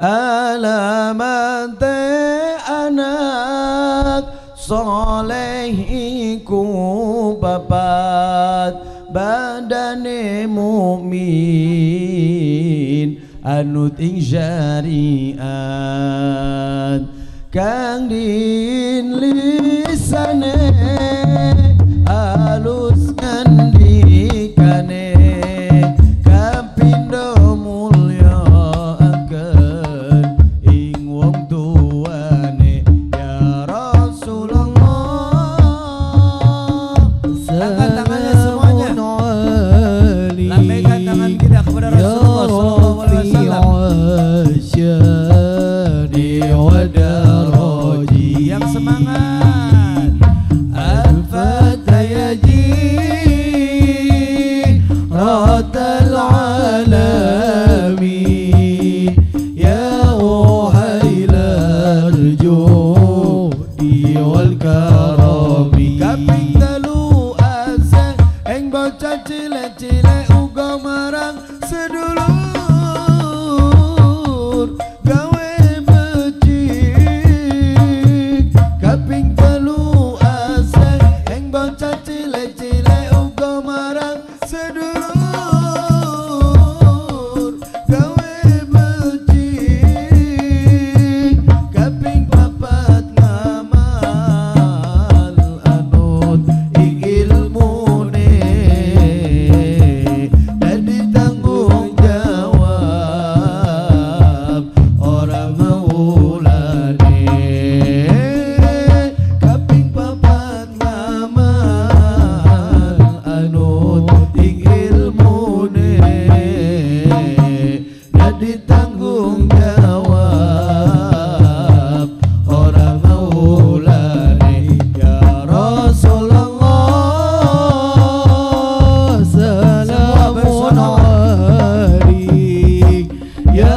Alamate anak soleh iku papat badane mukmin anut ing syariat kang din lisane alus ngandikane kapindo mulya aken ing wong tuane ya Rasulullah. Angkat tangannya semuanya, lambaikan tangan kita kepada Rasulullah sallallahu alaihi wasallam. Yang semangat. Al-Fatah alami ya uhailal judi wal karami. Kaping telu ase ing bocah cilik-cilik uga marang sedulur gawe becik. Kaping telu ase ing bocah cilik-cilik uga marang sedulur gawe becik. Kaping papat ngamal anut ing ilmune dadi tanggung jawab ora maulane. Kaping papat ngamal anut ing ilmune dadi tanggung jawab ora maulane ya Rasulullah. Salamun alaik ya